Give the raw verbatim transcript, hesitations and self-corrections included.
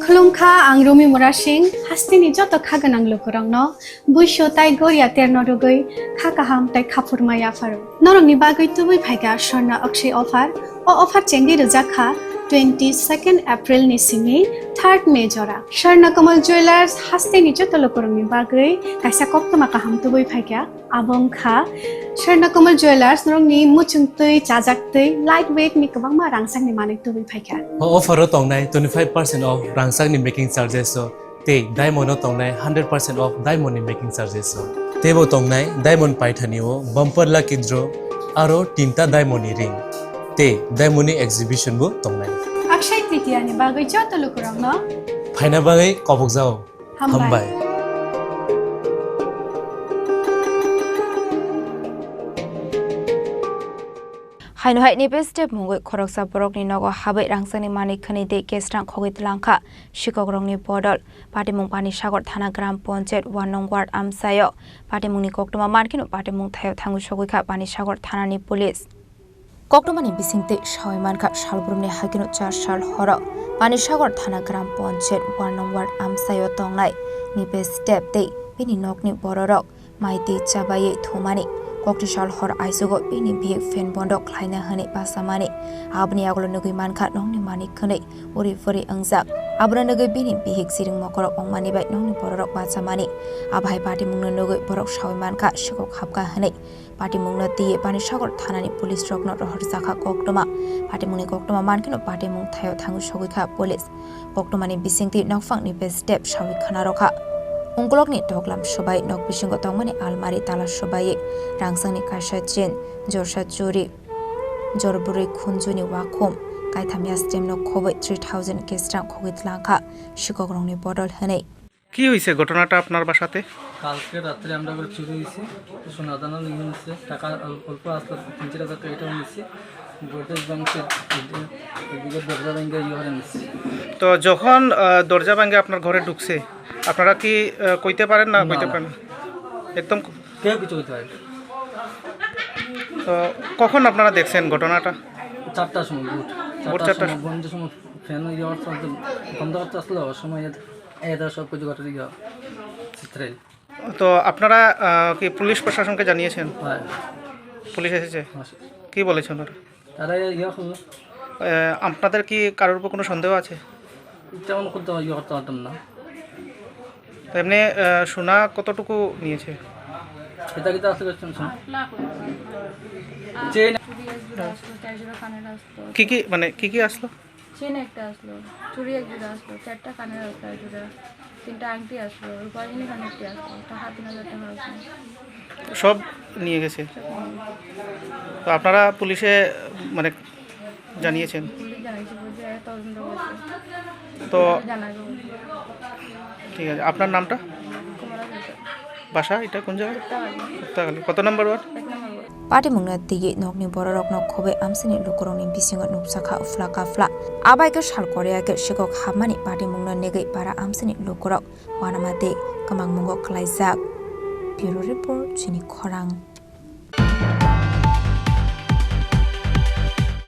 Khulumkha, ang Rumi Murasing, hasteni joto kha gwnang lukurokno buisu tai goria terno rwgwi kha kaham tai khaphurma yapharo. Norokni bagwi tubui phaikha Swarna Akshay offer. O offer chengwi rwjak kha twenty second April ni simi third May jora. Swarna Kamal Jewellers hasteni joto lukurokni bagwi kaisa koktwma kaham tubui phaikha. Abo wngkha Swarna Kamal Jewellers, norokni muchung twi, chajak twi, light weight ni kwbangma rangchakni manwi tubui phaikha. O offer o tongnai twenty five percent off rangchakni making charges o, tei diamond o tongnai hundred percent off diamond ni making charges o. Teibo tongnai diamond paithani o bumper lucky draw aro tinta diamond ni ring. Tei diamond ni exhibition bo tongnai. Akshay Tritiya ni bagwi joto lukurokno phaina bagwi kobokjao. Hambai. Hambai. Haino hai Nipesh Deb mungwi khoroksa borokni nogo habwi rangchakni manwi khwnwi tei kesrang khogwi twlangkha sikokrokni bodol. Patimung Panisagar thana Gram Panchayat one nong ward amchaio. Patimungni koktwma mankheno patimung thaio thangwi sogwi kha Panisagar thanani police. Koktwmani bisingtwi sawi mankha, salbrumni hakeno char sal horo Panisagar thana Gram Panchayat one nong ward amchaio tongnai Nipesh Deb tei bini nokni bororok mai twi chabaiwi thumani. Kokti sal hor aichugo bini bihik fan bondo khlaina hwnwi bachamani. Aboni agulo nugwi mankha nokni manwi khwnwi uri phuri wngjak. Abono nugwi bini bihik chiring mokorok wngmani bai nokni bororok bachamani. Abo hai patimungno nugwi borok sawi mankha sikok hapkha hwnwi. Patimungno twiwi Panisagar thanani police rokno rohorjakha koktwma. Patimungni koktwma mankheno patimung thaio thangwi sogwi kha police. Koktwmani bisingtwi nokphang Nipesh Deb sawi khwna rwkha. Ungkulokni toklam swbai nok bisingo tongmani almari tala swbaiwi rangchakni kaisa chain, jorsa churi, jorbrwi khunjuni wakhum, kaitham yastemno khobwi three thousand kesrang khogwi twlangkha sikokrokni bodol hwnwi. কি হয়েছে ঘটনাটা আপনার বাসাতে? কালকে রাত্রে আমরা ঘরে চুরি হয়েছে, সোনা দানা নিয়ে নিচ্ছে, টাকা অল-, অল্প আসলো, তিন চার হাজার টাকা এটাও নিচ্ছে, গোদরেজ ভাঙছে, এদিকে দরজা ভেঙে ইয়ে করে নিচ্ছে। তো যখন, আহ, দরজা ভেঙে আপনার ঘরে ঢুকছে, আপনারা কি, আহ, কইতে পারেন না না, কইতে না। পারেন না? একদম। কেউ কিছু কইতে পারে না। তো কখন আপনারা দেখছেন ঘটনাটা? চারটার সময়, ভোর ভোর চারটার চারটার সময়, বন্ধের সময় ফ্যান ইয়ে করতে, বন্ধ করতে আসলো, ওর সময় এদের সব কিছু ঘটে গিয়ে চিত্রাইল। তো আপনারা, আহ, কি পুলিশ প্রশাসনকে জানিয়েছেন? হ্যাঁ। পুলিশ এসেছে? হ্যাঁ, স্যার। কি বলেছে ওনারা? তারা ইয়ে করলো। আহ, আপনাদের কি কারোর উপর কোনো সন্দেহ আছে? তেমন করতে ইয়ে করতে পারতাম না। তো এমনি, আহ, সোনা কতটুকু নিয়েছে? এটা কিন্তু আসলে চেন। চেন। চুড়ি এক জোড়া আসলো, চার জোড়া কানের আসলো। কি কি, মানে, কি কি আসলো? চেন একটা আসলো, চুড়ি এক জোড়া আসলো, চারটা কানের আসলো এক জোড়া, তিনটা আংটি আসলো, রূপার ইউনিক আংটি আসলো, টাকা তিন হাজার টাকা আসলো। সব নিয়ে গেছে? সব নিয়ে গেছে। তো আপনারা পুলিশে, মানে, জানিয়েছেন? পুলিশ জানাইছে, বলছে, "এরা তদন্ত করছে।" তো জানাইবো। ঠিক আছে, আপনার নামটা? কুমারা সরকার। বাসা এটা কোন জায়গা? গুপ্তাখালী। গুপ্তাখালী। কত নম্বর ওয়ার্ড? এক নম্বর word. Patimungno twiwi nokni bororokno khobwi amchaini lukurokni bisingo nukjakha uphla kaphla. Abai khe sal korea khe sikok hapmani patimungno negwi para amchaini lukurok uanama tei kwmangmungo kwlaijak. Bureau Report, Chini Khorang.